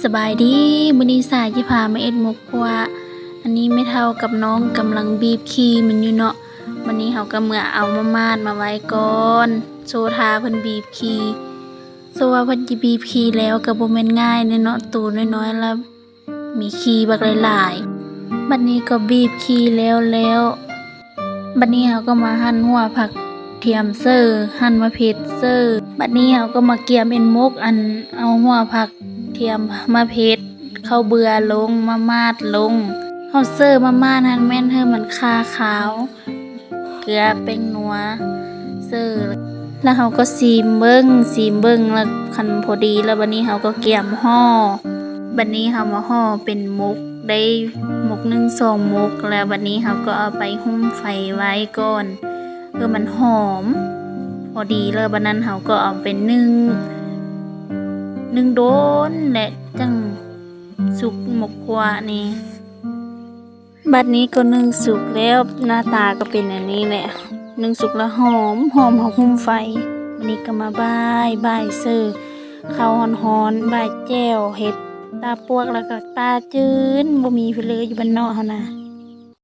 ສະບາຍດີ, ມື້ນີ້ສາຊິພາມາເຮັດໝົກຂົ້ວ. ອັນນີ້ແມ່ເຖົ້າກັບນ້ອງກຳລັງບີບຂີ້ມັນຢູ່ເນາະ. ບັດນີ້ເຮົາກໍເມືອເອົາມາມາດມາໄວ້ກ່ອນ, ໂຊທ່າເພິ່ນບີບຂີ້. ໂຊວ່າເພິ່ນຈະບີບຂີ້ແລ້ວກໍບໍ່ແມ່ນງ່າຍເດ້ເນາະ, ໂຕນ້ອຍໆລະມີຂີ້ບັກຫຼາຍໆ. ບັດນີ້ກໍບີບຂີ້ແລ້ວແລ້ວ. ບັດນີ້ເຮົາກໍມາຫັ່ນຫົວຜັກທຽມເສີ, ຫັ່ນມະເຜັດເສີ. ບັດນີ້ເຮົາກໍມາກຽມເອັນໝົກ, ອັນ ເອົາຫົວຜັກທຽມ, ມະເຜັດ, ເຂົ້າເບືອລົງ, ມາມາດລົງ. ເຮົາເສີມາມາດຫັ້ນແມ່ນໃຫ້ມັນຄາຄາວ, ເກືອ, ແປ້ງນົວ, ເສີ. ແລ້ວເຮົາກໍຊີມເບິ່ງ, ຊີມເບິ່ງ ແລ້ວຄັນພໍດີແລ້ວ ບັດນີ້ເຮົາກໍກຽມຫໍ່. ບັດນີ້ເຮົາມາຫໍ່ເປັນໝົກ, ໄດ້ໝົກໜຶ່ງສອງໝົກແລ້ວ. ບັດນີ້ເຮົາກໍເອົາໄປຫຸ້ມໄຟໄວ້ກ່ອນ ເພື່ອມັນຫອມ. ພໍດີແລ້ວ ບັດນັ້ນເຮົາກໍເອົາໄປໜຶ້ງ, ໜຶ້ງດົນແຫຼະ ຈັ່ງສຸກໝົກຂົ້ວນີ້. ບັດນີ້ກໍໜຶ້ງສຸກແລ້ວ, ໜ້າຕາກໍເປັນອັນນີ້ແຫຼະ. ໜຶ້ງສຸກແລ້ວຫອມ, ຫອມເຮົາຫຸ້ມໄຟ. ບັດນີ້ກໍມາບ່າຍ, ບ່າຍເສີເຂົ້າຮ້ອນໆ, ບ່າຍແຈ່ວ, ເຮັດຕາປວກ ແລ້ວກໍຕາຈືນ. ບໍ່ມີເລີຍ ຢູ່ບ້ານນອກເຮົານະ.